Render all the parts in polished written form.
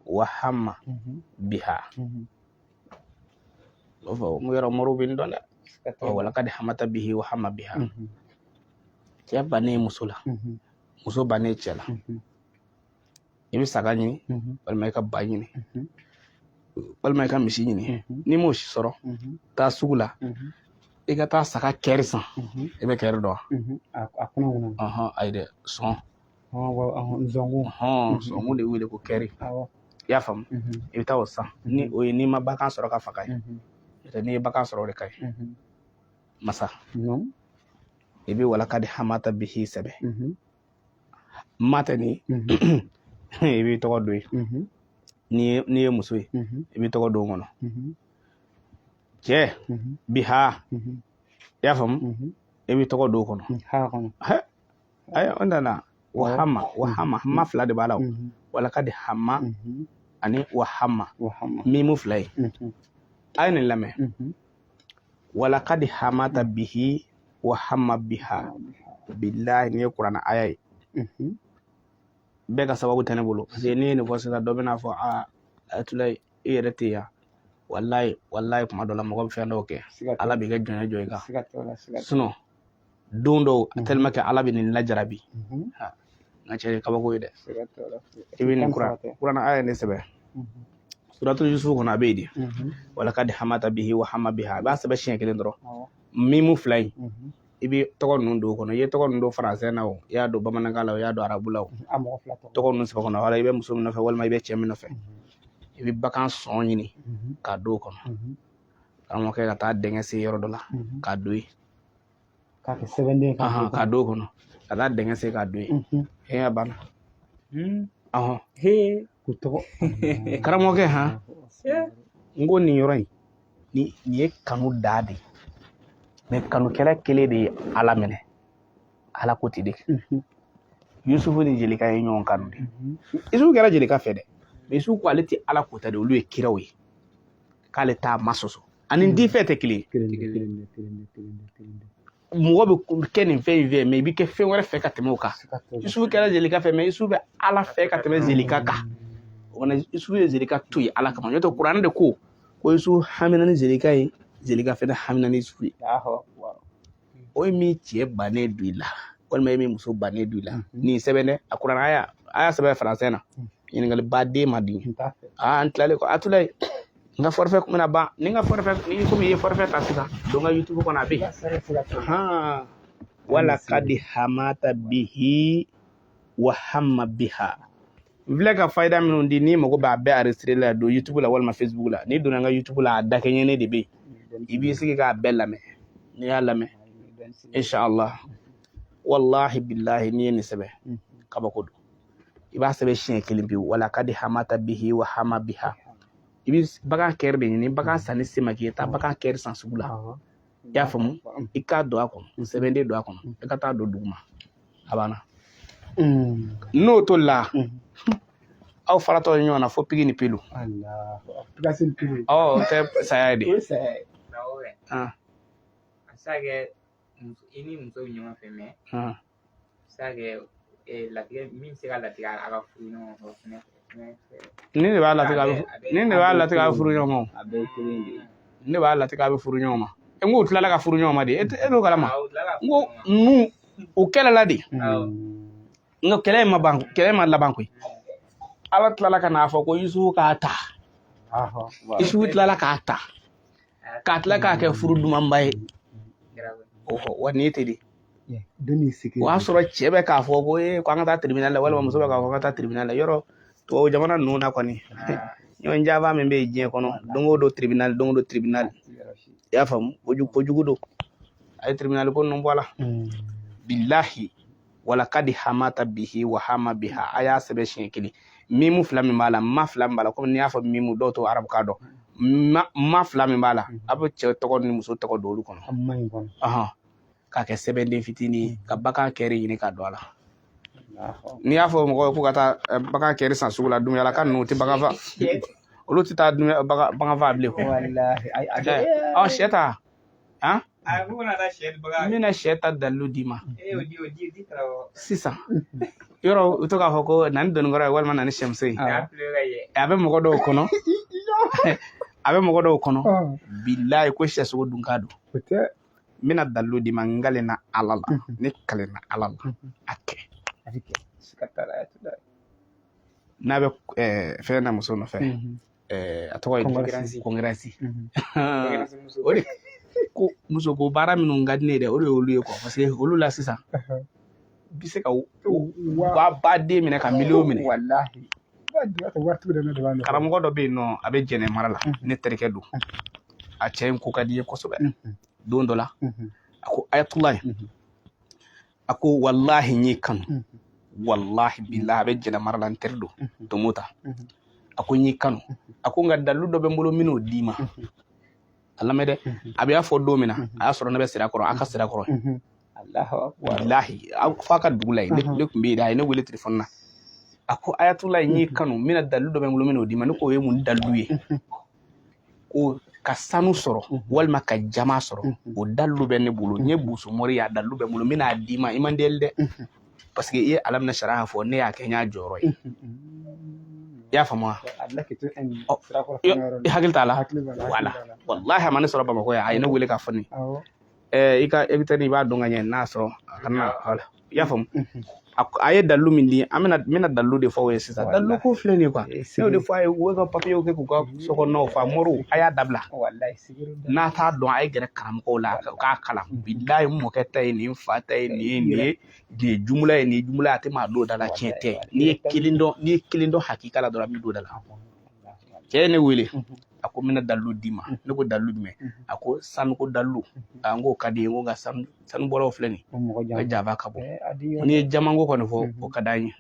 Wa hamma biha. O fɔ n ko yɔrɔ moriw bɛ nin dɔn dɛ. Ɔ, walakadi hamata bihi wa hamma biha. Cɛ bannen muso la, muso bannen cɛ la, i bɛ saga ɲini walima i ka ba ɲini walima i ka misi ɲini. N'i m'o si sɔrɔ, taa sugu la, i ka taa saga kɛri san. I bɛ kɛri dɔn wa? A kunna kunna. Ɔhɔn, ayi dɛ, sɔn. Zɔngun. Ɔhɔn, sɔnkun de wele ko kɛri. I y'a faamu? I bɛ taa o san. Ni o ye, n'i ma bagan sɔrɔ ka faga ye, n'o tɛ n'i ye bagan sɔrɔ, o de ka ɲi. Masa, i bɛ walakadi hamata bihi sɛbɛn. Mata ni, i b'i tɔgɔ don yen. N'i ye muso ye, i b'i tɔgɔ don o kɔnɔ. Cɛ, biha, i y'a faamu? I b'i tɔgɔ don o kɔnɔ. Ha kɔnɔ. Ayi, o nana wahama, wahama, hama fila de b'a la. O walakadi hama ani wahama, mimu fila ye. A ye nin lamɛn. Walakadi hamata bihi wa hamma biha. Bilahi, nin ye kuranɛ aya ye. Bɛɛ ka sababu tɛ ne bolo, parce que n'i ye nin fɔ sisan, dɔ bɛna fɔ: aa, Ayatulayi, i yɛrɛ tɛ yan. Walayi, walayi, kuma dɔ la mɔgɔ bɛ fɛn dɔw kɛ, Ala b'i ka jɔnya jɔ i kan. Sinon don dɔw, tellement que Ala bɛ nin lajarabi, n ka cɛ, ye kabako ye dɛ. I bɛ nin kuranɛ aya nin sɛbɛn suratu Yusufu kɔnɔ, a bɛ yen de. Walakadi hamata bihi wa hamma biha. I b'a sɛbɛn siɲɛ kelen dɔrɔn, mimu fila in, i bɛ tɔgɔ ninnu don o kɔnɔ. I ye tɔgɔ ninnu don faransɛ na o, i y'a don bamanankan la o, i y'a don arabu la o, tɔgɔ ninnu sɛbɛn kɔnɔ. Wala i bɛ muso min nɔfɛ walima i bɛ cɛ min nɔfɛ, i bɛ bagan sɔn ɲini k'a don o kɔnɔ. Karamɔgɔkɛ, ka taa dingɛ sen yɔrɔ dɔ la k'a don yen. K'a kɛ sɛbɛnden. K'a don o kɔnɔ, ka taa dingɛ sen k'a don yen. E, a banna. Ɔhɔn. K'u tɔgɔ. Karamɔgɔkɛ, han, n ko nin yɔrɔ in, nin ye kanu da de ye. Mais kanukɛla kelen de ye Ala minɛ, Ala ko ten de. Yusufu ni Jelika ye ɲɔgɔn kanu de. Yusufu kɛra Jelika fɛ dɛ, mais Yusufu ko ale tɛ Ala kota de, olu ye kiraw ye, k'ale t'a ma sɔsɔ. Ani difɛ tɛ kelen ye. Mɔgɔ bɛ kɛ nin fɛn in fɛ, mais i bɛ kɛ fɛn wɛrɛ fɛ ka tɛmɛ o kan. Yusufu kɛra Jelika fɛ, mais Yusufu bɛ Ala fɛ ka tɛmɛ Zelika kan. O fana, Yusufu ye Zelika to yen Ala kama. N'o tɛ, kuranɛ de ko ko Yusufu hamina ni Zelika ye, Zelika fɛnɛ hamina ni Yusufu ye. O ye min cɛ bannen don i la walima e min muso bannen don i la, nin sɛbɛn dɛ. A kuranɛ aya, a y'a sɛbɛn faransɛ na. Ɲininkali baden ma di. Aa, an tilalen kɔ, a tula n ka forfait kun bɛna ban. Ni n ka forfait ni, komi i ye forfait ta sisan, don n ka YouTube kɔnɔ, a bɛ yen. Wala kadi hamata bihi wa hamma biha. N filɛ ka fayida minnu di, n'i mago b'a bɛɛ enregistré la, don YouTube la walima Facebook la. N'i donna n ka YouTube la, a dakɛɲɛnen de bɛ yen. I b'i sigi k'a bɛɛ lamɛn. N'i y'a lamɛn, inshallah, wallahi billahi, n'i ye nin sɛbɛn, kabako don. I b'a sɛbɛn siɲɛ kelen pewu. Wala kadi hamata bihi wa hamma biha. I bɛ bagan kɛri de ɲini. Bagan sanni se ma k'i ye, taa bagan kɛri san sugu la. I y'a faamu? I k'a don a kɔnɔ, sɛbɛnden don a kɔnɔ, i ka taa don duguma, a banna. N'o to la, aw faratɔ ɲɔgɔn na fo pigi ni pilu. Ɔ, o tɛ saya ye de. A bɛ se ka kɛ i ni muso bɛ ɲɔgɔn fɛ, mais a bɛ se ka kɛ latigɛ min bɛ se ka latigɛ a ka furu ɲɔgɔn ma fɛnɛ. Ni de b'a latigɛ a bɛ, ni de b'a latigɛ a bɛ furu ɲɔgɔn ma. A bɛɛ ye kelen de ye. Ne b'a latigɛ a bɛ furu ɲɔgɔn ma. E n ko u tilala ka furu ɲɔgɔn ma de. E t'o kalama? N ko nu o kɛlɛla de, nka kɛlɛ in ma ban, kɛlɛ ma laban koyi. Ala tilala ka n'a fɔ ko Yusufu k'a ta. Yusufu tilala k'a ta, k'a tila k'a kɛ furu dumanba ye. Wa nin ye ten de. O y'a sɔrɔ cɛ bɛ k'a fɔ ko ee, ko an ka taa tribunal la, walima muso bɛ k'a fɔ ko an ka taa tribunal la. Yɔrɔ tubabu jamana ninnu na kɔni, ɲɔgɔn janfa min bɛ yen diɲɛ kɔnɔ, don o don tribunal, don o don tribunal. I y'a faamu? Kojugu, kojugu don. A ye tribunal ko ninnu bɔ a la. Bilahi, wala kadi hamata bihi wa hama biha. A y'a sɛbɛn siɲɛ kelen. Mimu fila min b'a la, ma fila min b'a la, komi n'i y'a fɔ mimu, dɔw t'o arabukan dɔn. Ma fila min b'a la, a bɛ cɛ tɔgɔ ni muso tɔgɔ don olu kɔnɔ k'a kɛ sɛbɛnden fitinin ye, ka bagan kɛri ɲini k'a don a la. N'i y'a fɔ mɔgɔw ye k'u ka taa bagan kɛri san sugu la, dumuyalaka ninnu tɛ bagan fa, olu tɛ taa bagan fa bilen. Ɔ, sɛ ta, han, n bɛna sɛ ta dalilu d'i ma sisan. Yɔrɔ u to k'a fɔ ko na ni doninkɔrɔ ye walima na ni sɛmuso ye. A bɛ mɔgɔ dɔw kɔnɔ, a bɛ mɔgɔ dɔw kɔnɔ, bilayi, ko sɛsogo dun ka don. N bɛna dalilu d'i ma. N kalenna Ala la, ne kalenna Ala la, a kɛ n'a bɛ fɛn na muso nɔfɛ, a tɔgɔ ye kɔngɛrɛsi. O de ko muso ko baara minnu ka di ne ye dɛ, o de y'olu ye quoi, parce que olu la sisan bi se ka wa baden minɛ ka miliyɔn minɛ. Karamɔgɔ dɔ bɛ yen nɔ, a bɛ Jɛnɛ mara la, ne terikɛ don. A cɛ in ko ka di ye kosɛbɛ. Don dɔ la a ko: "Ayatulayi," a ko, "walahi n y'i kanu, walahi bilahi." A bɛ Jɛnɛ mara la, n teri don, Tomota. A ko: "N y'i kanu." A ko: "Nka dalilu dɔ bɛ n bolo, n bɛn'o d'i ma." A lamɛn dɛ, a bɛ y'a fɔ don min na, a y'a sɔrɔ ne bɛ sira kɔrɔ, a ka sira kɔrɔ, bilahi, f'a ka dugu la yen. Ne tun bɛ yen, a ye ne wele telefɔni na. A ko: "Ayatulayi, n y'i kanu, n bɛna dalilu dɔ bɛ n bolo, n bɛn'o d'i ma." Ne ko: "O ye mun dalilu ye?" Ko ka sanu sɔrɔ walima ka jama sɔrɔ, o dalilu bɛ ne bolo. N ye bosomori ye, a dalilu bɛ n bolo, n bɛna d'i ma. I man deli dɛ, parce que i ye alamina sariya fɔ, ne y'a kɛ n y'a jɔyɔrɔ ye. I y'a faamu wa? I hakili t'a la? Wala walahi, a ma ne sɔrɔ Bamakɔ yan, a ye ne wele k'a fɔ ne i ka écouteur, i b'a dɔn ka ɲɛ n'a sɔrɔ a kana. Wala, i y'a faamu? A ye dalilu min di, an bɛna, n bɛna dalilu de fɔ aw ye sisan. Dalilu ko filɛ nin ye quoi. Ne y'o de fɔ a ye, u ka papiyew kɛ k'u ka sokɔnɔnaw fa. Moriw, a y'a dabila. N'a t'a dɔn, a ye gɛrɛ karamɔgɔw la u k'a kalan. Bilayi, n mɔkɛ ta ye nin, fa ta ye nin ye, nin ye, nin ye jumula ye, nin ye jumula ye. A tɛ maa don da la, tiɲɛ tɛ. N'i ye kelen dɔn, n'i ye kelen dɔn hakika la dɔrɔn, a b'i don da la. Cɛ ye ne wele, a ko: "N bɛna dalilu d'i ma." Ne ko: "Dalilu jumɛn?" A ko: "Sanuko dalilu." A n k'o ka di ye. N ko nka sanu, sanubɔlaw filɛ nin ye, ka jaba ka bɔ. N'i ye jamanko kɔni fɔ, o ka d'an ye: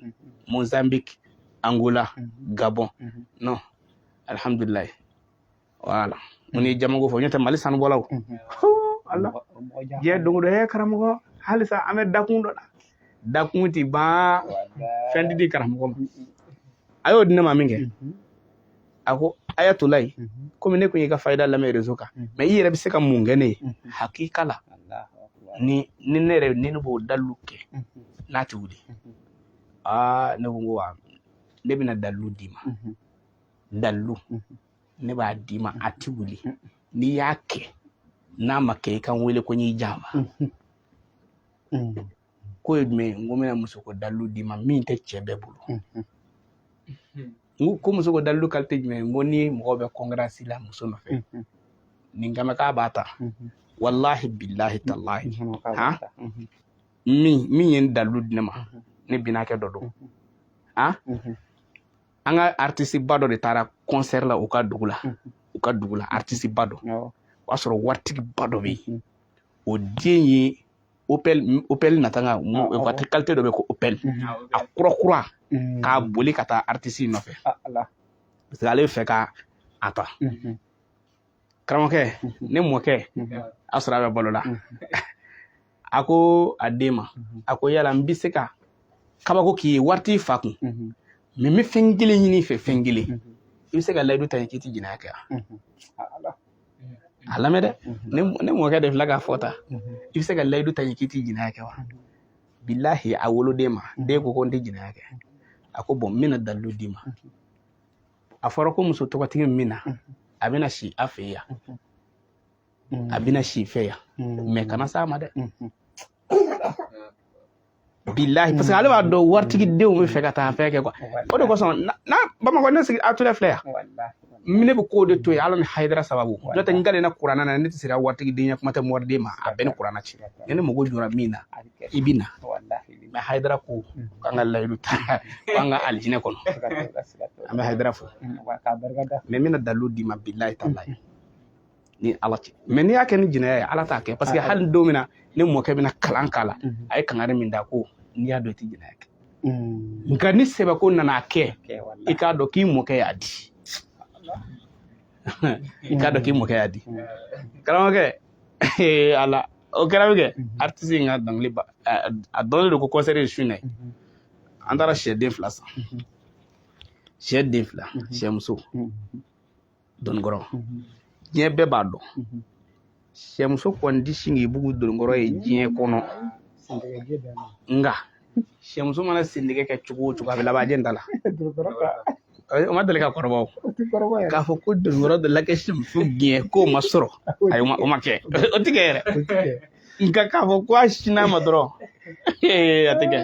Mozambique, Angola, Gabon. Non, alhamdulilayi, voilà. N'i ye jamanko fɔ, n'o tɛ Mali sanubɔlaw, ala diɲɛ don o don. Karamɔgɔ, halisa an bɛ dakun dɔ la, dakun ti ban, fɛn ti di karamɔgɔ ma. A y'o di ne ma min kɛ, a ko: "Ayatolayi, komi ne kun y'i ka fayida lamɛn réseau kan, mais i yɛrɛ bɛ se ka mun kɛ ne ye hakika la ni ne yɛrɛ ni ne b'o dalilu kɛ n'a tɛ wuli?" Aa, ne ko wa ne bɛna dalilu d'i ma. Dalilu ne b'a d'i ma, a tɛ wuli. N'i y'a kɛ, n'a ma kɛ, i ka n wele ko n y'i janfa. Ko ye jumɛn ye? N ko n bɛna muso ko dalilu d'i ma min tɛ cɛ bɛɛ bolo. N ko: "Muso ko dalilu qualité jumɛn?" N ko ni mɔgɔ bɛ concurrence la muso nɔfɛ, nin kama k'a b'a ta, walahi bilahi talahi, han, min ye n dalilu di ne ma, ne binakɛ dɔ don. Han, an ka artiste ba dɔ de taara concert la u ka dugu la, u ka dugu la artiste ba dɔ. O y'a sɔrɔ waritigi ba dɔ bɛ yen, o den ye Opel natanga, voiture qualité dɔ bɛ ko Opel, a kura kura, k'a boli ka taa artiste in nɔfɛ, parce que ale bɛ fɛ ka a ta. Karamɔgɔkɛ, ne mɔkɛ, a sɔrɔ a bɛ balo la, a ko a den ma, a ko: "Yala n bɛ se ka kabako k'i ye? Wari t'i fa kun, mais n bɛ fɛn kelen ɲini i fɛ, fɛn kelen. I bɛ se ka layidu ta n ye k'i tɛ jɛnɛya kɛ wa?" A lamɛn dɛ, ne mɔkɛ de filɛ k'a fɔ ta: "I bɛ se ka layidu ta n ye k'i tɛ jɛnɛya kɛ wa?" Bilahi, a woloden ma, den ko n tɛ jɛnɛya kɛ. A ko: "Bon, n bɛna dalilu d'i ma. A fɔra ko muso tɔgɔtigi min na, a bɛna si a fɛ yan, a bɛna si fɛ yan, mais kana s'a ma dɛ." Bilahi, parce que ale b'a dɔn waritigi denw bɛ fɛ ka taa fɛn kɛ quoi. O de kosɔn na Bamakɔ ne sigi a tulɛ filɛ yan, ne bɛ ko de to yen Ala ni Hayidara sababu. N'o tɛ, n kalenna kuranna na, ne tɛ se ka waritigi den ye, kuma tɛ mɔriden ma. A bɛɛ ni kuranna cɛ. Ni ne mago jɔra min na, i bɛ na. Mais Hayidara ko k'an ka layidu ta k'an ka alijinɛ kɔnɔ, an bɛ Hayidara fo. Mais n bɛna dalilu d'i ma, bilahi talahi, ni Ala cɛ. Mais n'i y'a kɛ ni jɛnɛya ye, Ala t'a kɛ, parce que hali don min na ne mɔkɛ bɛna kalan k'a la, a ye kangari min da ko n'i y'a dɔn i tɛ jɛnɛya kɛ, nka ni sɛbɛko nana kɛ, i k'a dɔn k'i mɔkɛ y'a di, i k'a dɔn k'i mɔkɛ y'a di. Karamɔgɔkɛ, Ala, o kɛra min kɛ, artiste in ka dɔnkili ba, a dɔnnen don ko concert ye su in na ye. An taara sɛ den 2 san, sɛ den 2, sɛmuso dɔnnikɔrɔ. Diɲɛ bɛɛ b'a dɔn sɛmuso kɔni ti sin k'i bugu dɔnnikɔrɔ ye diɲɛ kɔnɔ. Nka Sɛmuso mana sentigɛ kɛ cogo o cogo, a bɛ laban jɛn ta la. O ma deli ka kɔrɔbɔ o. K'a fɔ ko dononkɔrɔ delila ka sɛmuso gɛn k'o ma sɔrɔ, ayi, o ma kɛ, o tɛ kɛ yɛrɛ. Nka k'a fɔ ko a sinna ma dɔrɔn, a tɛ kɛ.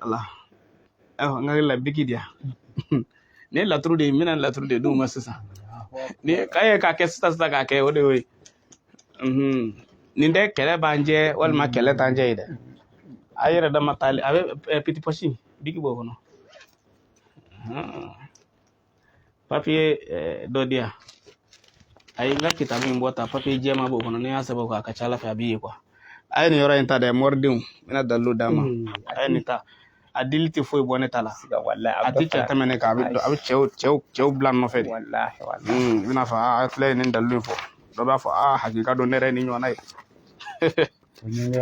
Ala, ayiwa, n hakili la biki di yan. Nin ye laturu de ye, n bɛna laturu de d'u ma sisan. Ni k'a ye k'a kɛ sisan sisan k'a kɛ, o de y'o ye. Nin tɛ kɛlɛ b'an jɛ walima kɛlɛ t'an jɛ ye dɛ. A yɛrɛ dama taali a bɛ petit poche biki b'o kɔnɔ. Papiye dɔ di yan. A ye n ka kitabu in bɔ ta, papiye jɛman b'o kɔnɔ. N'i y'a sɛbɛn o kan, a ka ca ala fɛ a b'i ye quoi. A ye nin yɔrɔ in ta dɛ, mɔridenw, n bɛna dalilu d'a ma. A ye nin ta, a dili tɛ foyi bɔ ne ta la. A tɛ cɛ tɛmɛ ne kan, a bɛ cɛw bila nɔfɛ de. I bɛna fɔ aa, filɛ ye nin dalilu in fɔ, dɔ b'a fɔ aa, hakika don, ne yɛrɛ ye nin ɲɔgɔnna ye.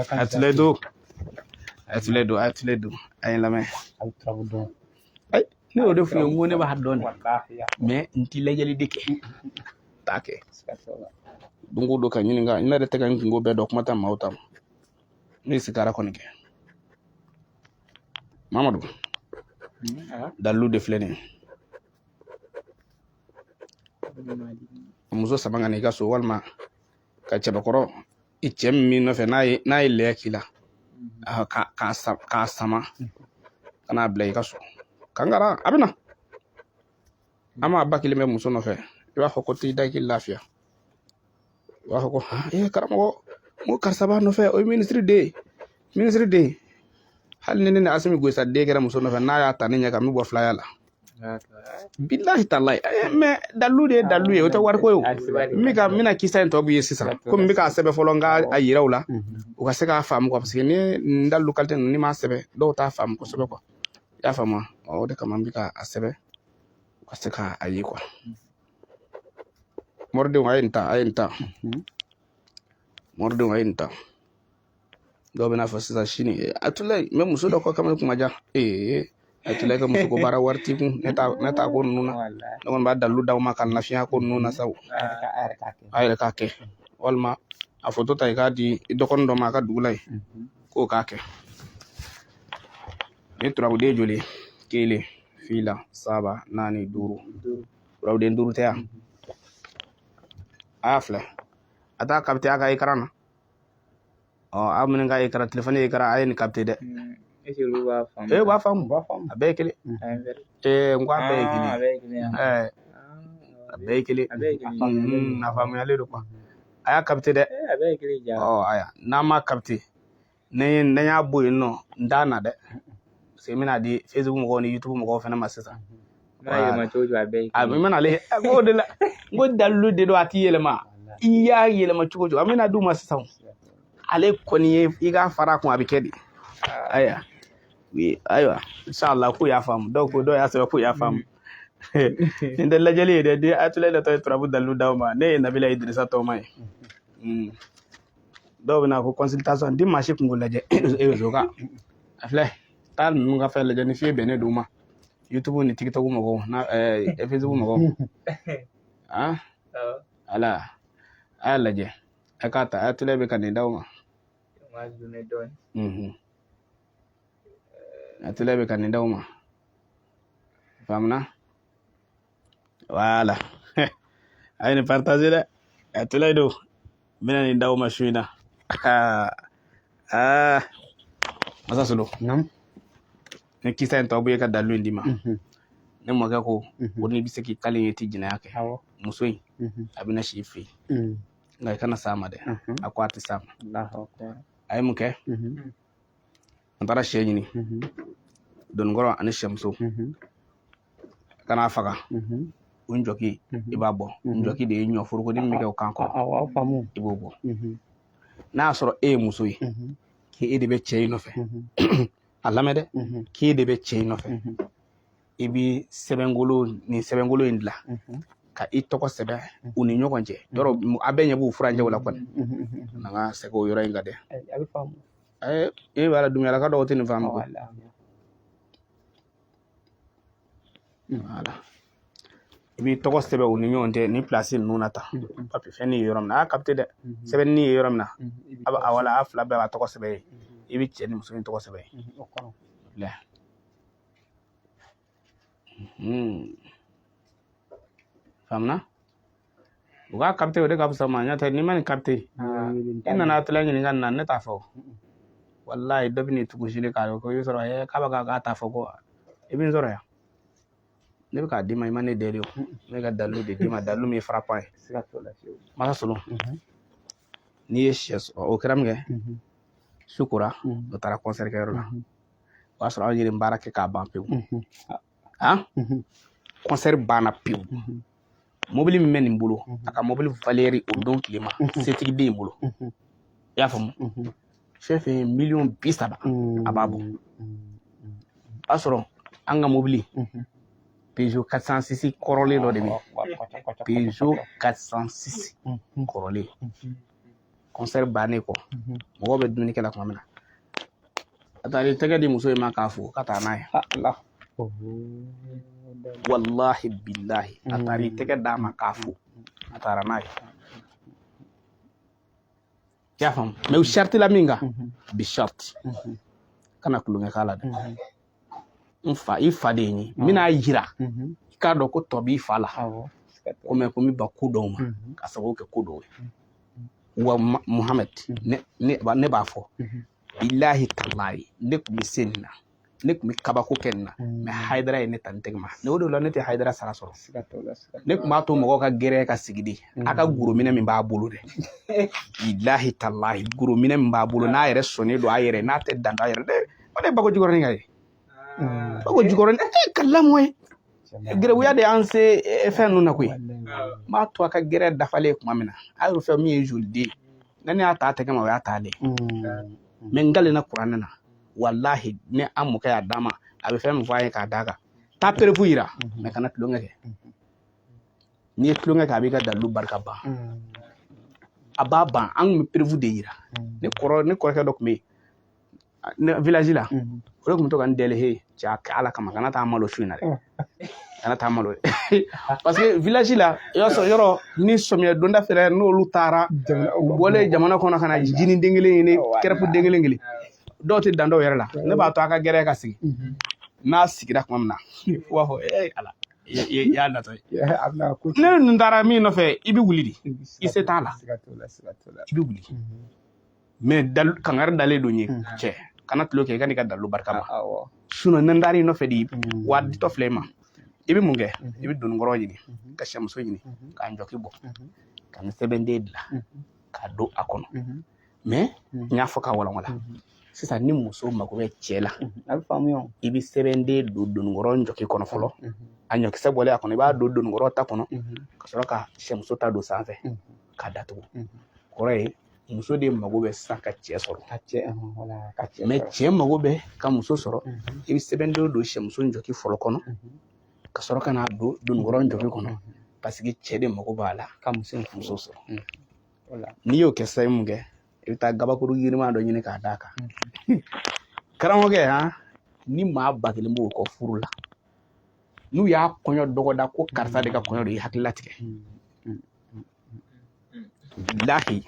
A tile don, a tile don, a tile don, a ye n lamɛn. Ayi, ne y'o de f'u ye, n ko ne b'a dɔn de, mais n ti lajɛli de kɛ, t'a kɛ don o don ka ɲininka. Ne yɛrɛ tɛ ka n kunko bɛɛ dɔn, kuma tɛ maaw ta ma. Ne ye sigara kɔni kɛ. Mamadu, dalilu de filɛ nin ye. Muso sama ka na i ka so, walima ka cɛbakɔrɔ i cɛ min b'i nɔfɛ, n'a ye lɛ k'i la, k'a sama ka n'a bila i ka so, kankara a bɛ na. An m'a ba kelen bɛ muso nɔfɛ, i b'a fɔ ko t'i da k'i lafiya. I b'a fɔ ko han, ee karamɔgɔ, n ko karisa b'a nɔfɛ, o ye minisiri den ye, minisiri den. Hali ni ne ni Asimi Goyita den kɛra muso nɔfɛ, n'a y'a ta ne ɲɛ kan, n bɛ bɔ filaya la. Bilahi talahi. Mais dalilu de ye dalilu ye, o tɛ wariko ye o. N bɛ ka n bɛna kisa in tɔ b'i ye sisan, komi n bɛ k'a sɛbɛn fɔlɔ, n ka a yira u la, u ka se k'a faamu quoi, parce que ni nin dalilu qualité ninnu, n'i m'a sɛbɛn, dɔw t'a faamu kosɛbɛ quoi. I y'a faamu wa? O de kama n bɛ ka a sɛbɛn, u ka se k'a ye quoi. Moridenw, a ye nin ta, a ye nin ta. Moridenw, a ye nin ta. Dɔw bɛna fɔ sisan sini, Atulayi, n bɛ muso dɔ kɔ kamalen kuma ja. Ee Atulayi ka muso ko baara wari t'i kun, ne t'a ko ninnu na. Ne kɔni b'a dalilu d'aw ma ka lafiya ko ninnu na sa o. A yɛrɛ k'a kɛ, walima a foto ta i k'a di i dɔgɔnin dɔ ma a ka dugu la yen, k'o k'a kɛ. Ni turabuden joli? Kelen, fila, saba, naani, duuru. Turabuden duuru tɛ yan? A y'a filɛ, a t'a capter a ka écran na. Ɔ, aw minnu ka écran, telefɔni écran, a ye nin capter dɛ. Est-ce que olu b'a faamu? E b'a faamu, U b'a faamu. A bɛɛ ye kelen. Ee, n ko a bɛɛ ye kelen. A bɛɛ ye kelen. Ɛɛ, a bɛɛ ye kelen. A bɛɛ ye kelen. A faamuyalen don quoi. A y'a capter dɛ. A bɛɛ ye kelen ja. Ɔ aya, n'an m'a capter, ne ne y'a bɔ yen nɔ, n t'a na dɛ, parce que n bɛna di Facebook mɔgɔw ni YouTube mɔgɔw fana ma sisan. Mana yɛlɛma cogo o cogo, a bɛɛ ye A kelen. bɛ mana ale o de la, n ko dalilu de don, a t'i yɛlɛma. I y'a yɛlɛma cogo o cogo, an bɛna d'u ma sisan. Ale kɔni ye i k'a fara a kun, a bɛ kɛ de. Ayiwa, ayiwa, inshallah k'u y'a faamu. Dɔw ko, dɔw y'a sɛbɛn k'u y'a faamu. Nin tɛ lajɛli ye dɛ. Den Atulayi natɔ ye turabu dalilu d'aw ma. Ne ye Nabila Idirisa tɔgɔma ye. Dɔw bɛna ko consultation di, maa si kunko lajɛ réseau kan. A filɛ, taa ninnu ka fɛn lajɛ ni fiye bɛnnen d'u ma. YouTube ni TikTok mɔgɔw na, Facebook mɔgɔw. Ah, ala, a y'a lajɛ, a k'a ta. Atulayi bɛ ka nin d'aw ma. Atulayi bɛ ka nin d'aw ma. Faamuna? Voilà. A ye nin partager dɛ. Atulayi don. N bɛna nin d'aw ma su in na. Ah, Masa Solo. Naam. Ni kisa in tɔ bɛ ka dalilu in d'i ma. Ne mɔkɛ ko ko n'i bɛ se k'i kali ye, i tɛ jɛnɛya kɛ. Muso in, a bɛna si i fɛ yen. Nka i kana s'a ma dɛ. A ko a tɛ s'a ma. A ye mun kɛ? An taara sɛ ɲini. Dononkɔrɔ ani sɛmuso. Ka n'a faga. O njɔki, i b'a bɔ. Njɔki de ye ɲɔ foroko ni min bɛ kɛ o kan kɔrɔ. I b'o bɔ. N'a y'a sɔrɔ e ye muso ye, k'e de bɛ cɛ in nɔfɛ. A lamɛn dɛ, k'e de bɛ cɛ in nɔfɛ. I bɛ sɛbɛnkolo, nin sɛbɛnkolo in dilan ka i tɔgɔ sɛbɛn u ni ɲɔgɔn cɛ. Yɔrɔ a bɛɛ ɲɛ b'u furancɛw la kɔni. N'an ka sɛgɛ o yɔrɔ in kan dɛ. A bɛ faamu. E b'a la dumuyala ka dɔw tɛ nin faamu koyi. Voilà. I b'i tɔgɔ sɛbɛn u ni ɲɔgɔn cɛ ni place ninnu na tan. Papiye fɛn ye yɔrɔ min na, a y'a capter dɛ. Sɛbɛnni ye yɔrɔ min na, a b'a wala a fila bɛɛ b'a tɔgɔ sɛbɛn yen. I bɛ cɛ ni muso in tɔgɔ sɛbɛn. O kɔnɔ. Filɛ. Faamuna? U k'a capter, o de ka fisa ma. N'o tɛ n'i ma nin capter, i nana tila ɲininka nin na, ne t'a fɔ. Walayi, dɔ bɛ n'i tugu sini k'a ko i bɛ sɔrɔ k'a bɛ k'a t'a fɔ ko i bɛ n sɔrɔ yan. Ne bɛ k'a d'i ma, i ma ne deli o. Ne ka dalilu de d'i ma, dalilu min ye frappant ye. Siga t'o la fiyewu. Masa Solo, n'i ye sɛ sɔrɔ, o kɛra min kɛ, su kora, o taara concert kɛyɔrɔ la. O y'a sɔrɔ anw ye baara kɛ k'a ban pewu. Han, concert banna pewu. Mobili min bɛ nin bolo, a ka mobili valeur o don tile ma, setigi den in bolo. I y'a faamu? Fɛn fɛn ye miliyɔn 30, a b'a bɔ. O y'a sɔrɔ an ka mobili Peugeot 406 kɔrɔlen dɔ de bɛ yen. Peugeot 406 kɔrɔlen. Concert bannen kɔ, mɔgɔw bɛ dumuni kɛ la tuma min na, a taara i tɛgɛ di muso in ma k'a fo ka taa n'a ye. Walahi bilahi, a taara i tɛgɛ d'a ma k'a fo, a taara n'a ye. I y'a faamu? Mais u sariti la min kan, bi sariti kana tulonkɛ k'a la dɛ. N fa, i fa de ye n ye, n bɛna yira i k'a dɔn ko tɔ b'i fa la. Ko mɛ ko n bɛ ban ko dɔw ma ka sababu kɛ ko dɔw ye. Wa Muhamɛd, ne b'a fɔ, bilahi talahi, ne tun bɛ se nin na, ne tun bɛ kabako kɛ nin na, mais Hayidara ye ne ta n tɛgɛ ma. Ne o de la ne tɛ Hayidara sara sɔrɔ. Ne tun b'a to mɔgɔw ka gɛrɛ ka sigi de, a ka gorominɛ min b'a bolo dɛ, bilahi talahi, gorominɛ min b'a bolo n'a yɛrɛ sɔnnen don a yɛrɛ, n'a tɛ dan a yɛrɛ dɛ. O de ye Bako Jikɔrɔni ka ye. Bako Jikɔrɔni ka lamɔ ye. Gɛrɛbuya de y'an se fɛn ninnu na koyi. N b'a to a ka gɛrɛ dafalen tuma min na, a y'o fɛn min ye joliden ye, ne y'a ta a tɛgɛ ma, o y'a t'ale. Mais n kalenna kuranɛ na, walahi, ni an mɔkɛ y'a d'a ma, a bɛ fɛn min fɔ an ye k'a d'a kan, taa preuve yira, mais kana tulonkɛ kɛ. N'i ye tulonkɛ kɛ, a b'i ka dalilu barika ban, a b'a ban. An tun bɛ preuve de yira. Ne kɔrɔ, ne kɔrɔkɛ dɔ tun bɛ yen village la, o de tun bɛ to ka n deli, he cɛ, a kɛ Ala kama, kana taa malo su in na dɛ, kana taa malo dɛ, parce que village la, i b'a sɔrɔ yɔrɔ ni sɔmiya donda fɛnɛ, n'olu taara, u bɔlen jamana kɔnɔ ka na jini den kelen ɲini, crêpe den kelen kelen, dɔw tɛ dan dɔw yɛrɛ la. Ne b'a to a ka gɛrɛ ka sigi, n'a sigira tuma min na, u b'a fɔ ee Ala, i y'a natɔ ye. Ne ninnu taara min nɔfɛ, i bɛ wuli de, i se t'a la, i bɛ wuli. Mais kangari dalen don ye, cɛ, kana tulo kɛ, i ka n'i ka dalilu barika ma. Sinon ni n taara i nɔfɛ de, wa ditɔ filɛ i ma, i bɛ mun kɛ? I bɛ donikɔrɔ ɲini ka sɛmuso ɲini k'a njɔki bɔ ka nin sɛbɛnden dilan k'a don a kɔnɔ. Mais n y'a fɔ k'a walawala sisan, ni muso mako bɛ cɛ la, i bɛ sɛbɛnden don donikɔrɔ njɔki kɔnɔ fɔlɔ, a ɲɔkisɛ bɔlen a kɔnɔ, i b'a don donikɔrɔ ta kɔnɔ ka sɔrɔ ka sɛmuso ta don sanfɛ k'a datugu. Kɔrɔ ye, muso de mago bɛ sisan ka cɛ sɔrɔ, mais cɛ mago bɛ ka muso sɔrɔ, i bɛ sɛbɛnden don sɛmuso njɔki fɔlɔ kɔnɔ ka sɔrɔ ka n'a don donikɔrɔ njɔki kɔnɔ, parce que cɛ de mago b'a la ka muso sɔrɔ. N'i y'o kɛ sisan, i mun kɛ? I bɛ taa gabakuru yiriman dɔ ɲini k'a d'a kan. Karamɔgɔkɛ, han, ni maa 1000 b'o kɔ furu la, n'u y'a kɔɲɔ dɔgɔda ko karisa de ka kɔɲɔ don, i hakili latigɛ. Bilahi,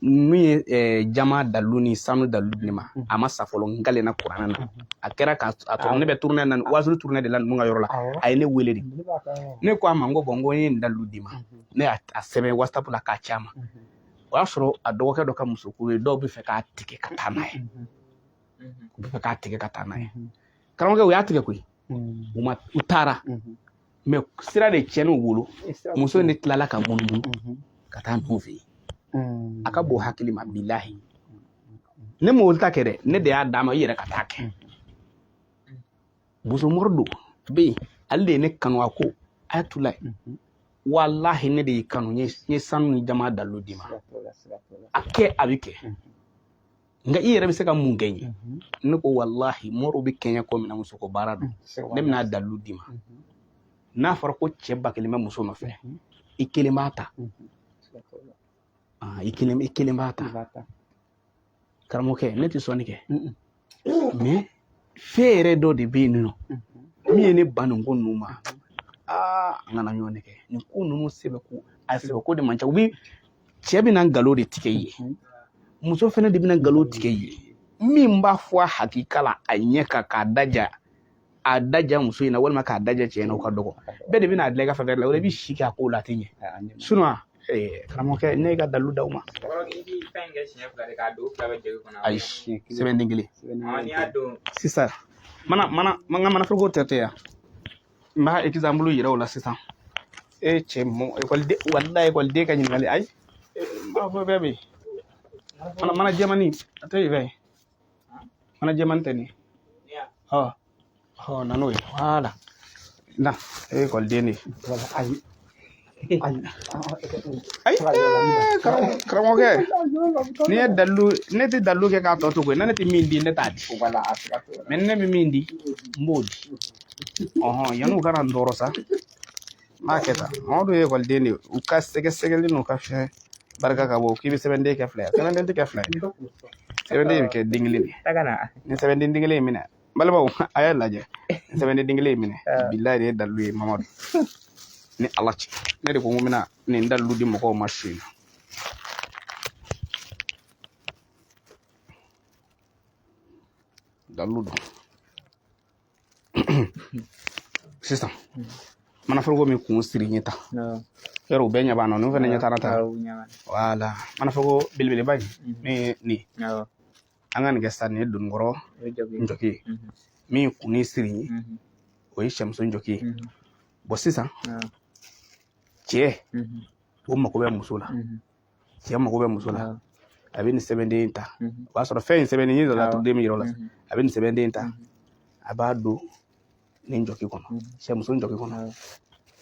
min ye jama dalilu ni sanu dalilu di ne ma, a ma sa fɔlɔ. N kalenna kuranɛ na, a kɛra k'a tɔrɔ ne bɛ tournée na, wazulu tournée de la ninnu ka yɔrɔ la, a ye ne wele de. Ne ko a ma, n ko bon, n ko n ye nin dalilu d'i ma, ne y'a sɛbɛn WhatsApp la k'a ci a ma. O y'a sɔrɔ a dɔgɔkɛ dɔ ka muso ko ye, dɔw bɛ fɛ k'a tigɛ ka taa n'a ye, u bɛ fɛ k'a tigɛ ka taa n'a ye. Karamɔgɔkɛ, u y'a tigɛ koyi, u ma, u taara, mais sira de tiɲɛn'u bolo. Muso in de tilala ka munumunu ka taa ninnu fɛ yen. A ka bon hakili ma, bilahi. Ne m'olu ta kɛ dɛ, ne de y'a d'a ma, i yɛrɛ ka taa kɛ. Bosomori don bɛ yen, ale de ye ne kanu. A ko ayatulayi, walahi, ne de y'i kanu, n ye sanu ni jama dalilu d'i ma, a kɛ, a bɛ kɛ. Nka i yɛrɛ bɛ se ka mun kɛ n ye? Ne ko walahi, moriw bɛ kɛɲɛ ko min na, muso ko baara don, ne bɛna dalilu d'i ma. N'a fɔra ko cɛ 1000 bɛ muso nɔfɛ, i kelen b'a ta, i kelen b'a ta. Karamɔgɔkɛ, ne tɛ sɔnni kɛ, mais fɛn yɛrɛ dɔ de bɛ yen nɔ min ye ne ban nin ko ninnu ma. Aa, an kana ɲɔgɔn kɛ nin ko ninnu sɛbɛ ko, a sɛbɛ ko de man ca. U bɛ cɛ bɛna nkalon de tigɛ i ye, muso fɛnɛ de bɛna nkalon tigɛ i ye. Min b'a fɔ a hakika la a ɲɛ kan k'a daja a daja muso in na walima k'a daja cɛ in na, o ka dɔgɔ. Bɛɛ de bɛna a dilan i ka faveur la, o de bɛ si kɛ a ko la, a tɛ ɲɛ. Sinon karamɔgɔkɛ, ne ka dalilu d'aw ma. Ayi, sɛbɛnden kelen sisan. Mana mana n ka manaforoko tɛ tɛ yan, n b'a exemple yira o la sisan. E cɛ mɔ ekɔliden, walayi ekɔliden ka ɲininkali, ayi, n b'a fɔ bɛɛ bɛ yen. Mana mana jɛmani a tɛ yen fɛn mana jɛmani tɛ nin ye. Ɔ ɔ, na n'o ye, voilà, na e ye ekɔliden de ye. Ayi ayi Ayi, karamɔgɔkɛ, n'i ye dalilu, ne tɛ dalilu kɛ k'a tɔ to koyi. Ne tɛ min di, ne t'a di, mais ne bɛ min di, n b'o di. Ɔhɔn, yan'u ka na n tɔɔrɔ sa, n b'a kɛ tan. Mamadu ye ekɔliden de ye, u ka sɛgɛsɛgɛli n'u ka fɛn barika ka bon. K'i bɛ sɛbɛnden kɛ fila ye, sɛbɛnden tɛ kɛ fila ye, sɛbɛnden bɛ kɛ den kelen de ye. Ni sɛbɛnden den kelen in minɛ, n balimaw, a y'a lajɛ, ni sɛbɛnden den kelen in minɛ, bilayi de ye dalilu ye. Mamadu ni Ala cɛ, ne de ko n ko n bɛna nin dalilu di mɔgɔw ma su in na. Dalilu don sisan. Manaforoko min kun siri ɲɛ ta yɔrɔ, u bɛɛ ɲɛ b'an na, ninnu fana ɲɛ t'an na ta. Wala manaforoko belebeleba in min ye nin, an ka nin kɛ sisan, nin ye donikɔrɔ njɔki ye. Min kun ni siri ye, o ye sɛmuso njɔki ye. Bon, sisan cɛ o mako bɛ muso la, cɛ mako bɛ muso la, a bɛ nin sɛbɛnden in ta. O b'a sɔrɔ fɛn in sɛbɛnden ye laturuden min yɔrɔ la, a bɛ nin sɛbɛnden in ta, a b'a don nin jɔki kɔnɔ, sɛmuso jɔki kɔnɔ.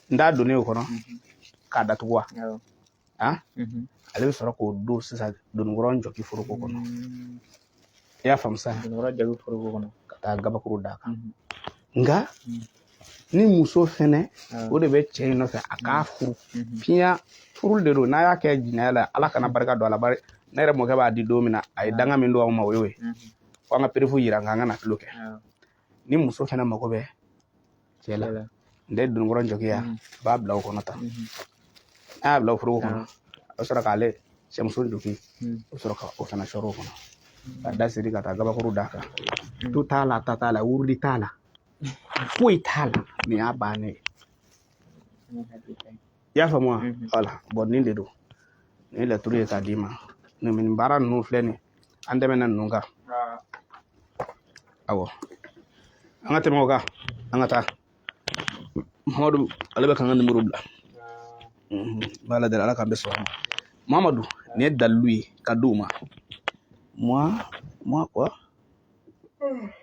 N t'a donnen o kɔnɔ k'a datugu wa, ale bɛ sɔrɔ k'o don sisan donikɔrɔ jɔki foroko kɔnɔ. I y'a faamu sisan? Ka taa gabakuru d'a kan. Nka ni muso fɛnɛ, o de bɛ cɛ in nɔfɛ, a k'a furu fiɲɛ furu de don. N'a y'a kɛ jinɛya la, Ala kana barika don a la. Bari ne yɛrɛ mɔkɛ b'a di don min na, a ye danga min don aw ma, o y'o ye fo an ka preuve yira nka an ka na tulo kɛ. Ni muso fɛnɛ mago bɛ cɛ la, n tɛ donikɔrɔ jɔkiya, a b'a bila o kɔnɔ tan. N'a y'a bila o foroko kɔnɔ, a bɛ sɔrɔ k'ale cɛmuso jɔki, o bɛ sɔrɔ ka o fana sɔrɔ o kɔnɔ ka da siri ka taa gabakuru d'a kan. To t'a la, ta t'a la, wurudi t'a la, foyi t'a la, nin y'a bannen ye. I y'a faamu wa? Wala, bon, nin de don, nin ye laturu ye k'a d'i ma. Nin baara ninnu filɛ nin, an tɛmɛna ninnu kan. Awɔ, an ka tɛmɛ o kan, an ka taa. Mamadu ale bɛ ka n ka nimoro bila. N b'a deli Ala k'an bɛ sɔn a ma. Mamadu, nin ye dalilu ye ka d'u ma. Moi quoi,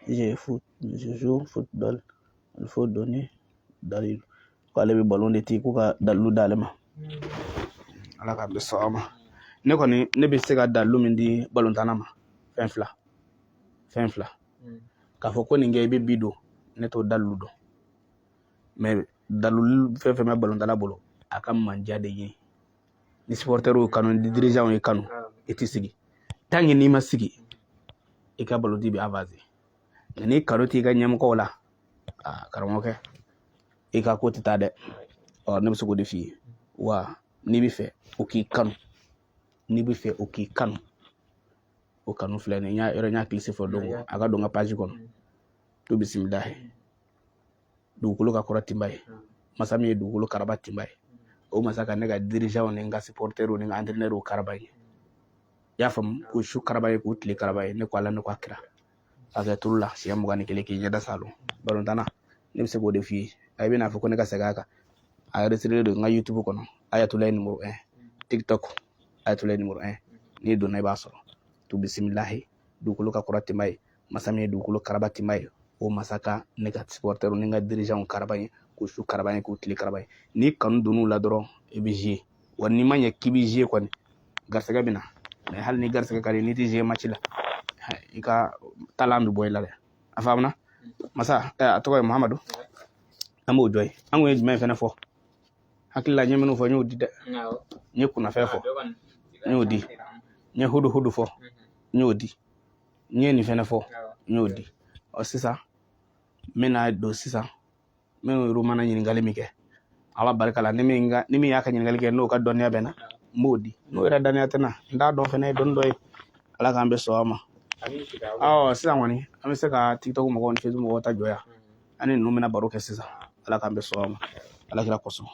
je foot, je joue football, il faut donner dalilu. Ko ale bɛ ballon de ti, ko ka dalilu d'ale ma. Ala k'an bɛ sɔn a ma. Ne kɔni, ne bɛ se ka dalilu min di balontanna ma, fɛn fila, fɛn fila. K'a fɔ ko nin kɛ i bɛ bi don, ne t'o dalilu dɔn. Mais dalilu fɛn fɛn bɛ balontanna bolo, a ka manja de ye. Ni supporterw kanu, ni dirigeants ye kanu, i tɛ sigi. Tant que n'i ma sigi, i ka balonti bɛ avancer. Nka n'i kanu t'i ka ɲɛmɔgɔw la, aa karamɔgɔkɛ, i ka ko tɛ taa dɛ. Ɔ, ne bɛ se k'o de f'i ye wa. N'i bɛ fɛ o k'i kanu, n'i bɛ fɛ o k'i kanu, o kanu filɛ nin ye. N y'a yɔrɔ, n y'a kilisi fɔ don, a ka don n ka page kɔnɔ. To bisimilahi, dugukolo ka kɔrɔ tinba ye, masa min ye dugukolo karaba tinba ye, o masa ka ne ka dirigeants ni n ka supporters ni n ka entraîneurs karaba ye. I y'a faamu? K'u su karaba ye, k'u tile karaba ye. Ne ko Ala, ne ko a kira, a kɛ tulu la siɲɛ 21 k'i ɲɛda salo. Balontanna, ne bɛ se k'o de f'i ye. A bɛna fɔ ko ne ka segin a kan, a enregistré don n ka YouTube kɔnɔ, Ayatollah numéro 1, TikTok Ayatollah numéro 1. N'i donna, i b'a sɔrɔ. To bisimilahi, dugukolo ka kɔrɔ tinba ye, masa min ye dugukolo karaba tinba ye, o masa ka ne ka supporters ni n ka dirigeants karaba ye, k'u su karaba ye, k'u tile karaba ye. N'i kanu donn'u la dɔrɔn, i bɛ jouer. Wa n'i ma ɲɛ k'i bɛ jouer kɔni, garisɛgɛ bɛ na. Mais hali ni garisɛgɛ ka di, n'i tɛ jouer match la, i ka talent bɛ bɔ i la dɛ. A faamuna? Masa a tɔgɔ ye Muhamadu, an b'o jɔ ye. An kun ye jumɛn fɛnɛ fɔ? Hakili la, n ye minnu fɔ, n y'o di dɛ. N ye kunnafɛn fɔ, n y'o di. N ye hudu hudu fɔ, n y'o di. N ye nin fɛnɛ fɔ, n y'o di. Ɔ, sisan n bɛna don sisan, minnu yɛrɛ mana ɲininkali min kɛ, Ala barika la, ni min y'a ka ɲininkali kɛ, n'o ka dɔnniya bɛ n na, n b'o di. N'o yɛrɛ dɔnniya tɛ n na, n t'a dɔn fɛnɛ ye dɔnni dɔ ye. Ala k'an bɛ sɔn a ma. Awɔ, sisan kɔni an bɛ se ka TikTok mɔgɔw ni Facebook mɔgɔw ta jɔ yan. An ni ninnu bɛna baro kɛ sisan. Ala k'an bɛn sawaba ma, Ala kira kosɔn.